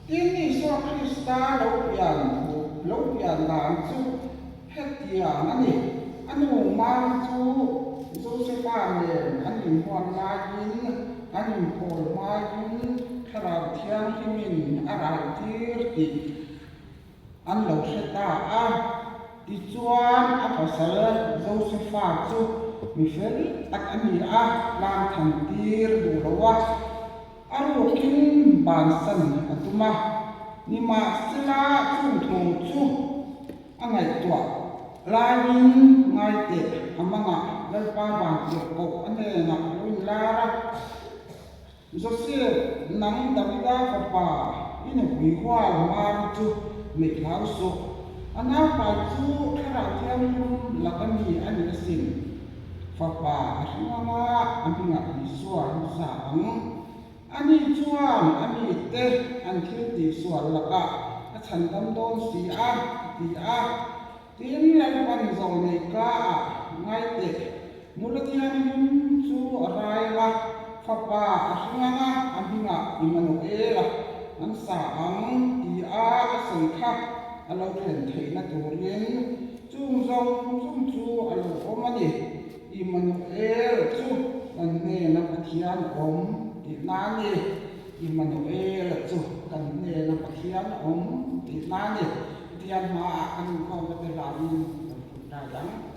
Tin, Isua Krista lo pian thu, lo pian dan chu hetiang a ni, A nu Mari chu Josefa nen an inhuan laiin, an inpawl hmain Thlarau Thianghlimin a raitir tih an lo hre ta a. Tichuan, a pasal Josefa chu mi fel tak a ni a, tlang than tir duh lo a. A rukin bansan a tum a, nimahsela chung thu chu a ngaihtuah laiin ngaiteh a mangah Lalpa Vantirhkoh a hnenah a lo inlar a, Joseph, nang Davida fapa i nupui hual Mari chu neih hlau suh, a naupai chu Thlarau Thianghlim laka mi a ni asin. Fapa a hring anga a hmingah Isua hi sa ang. Ani chuan a mite an thil tihsual lakah a chhan dam dawn si a, a ti a. Tin, Lalpan zawlnei kaah ngaiteh nula thianghlim chu a rai anga, fapa a hring anga a hmingah Immanuela an sa ang ti a a sawi kha a lo thlen theihna turin Chung zawng zawng chu a lo awm a ni. Immanuel chu kan hnena Pathian awm tihna a ni. Immanuel chu kan hnena Pathian awm tihna a ni. Pathian hmaah kan inkhawm te hlanin kan phut lai ang.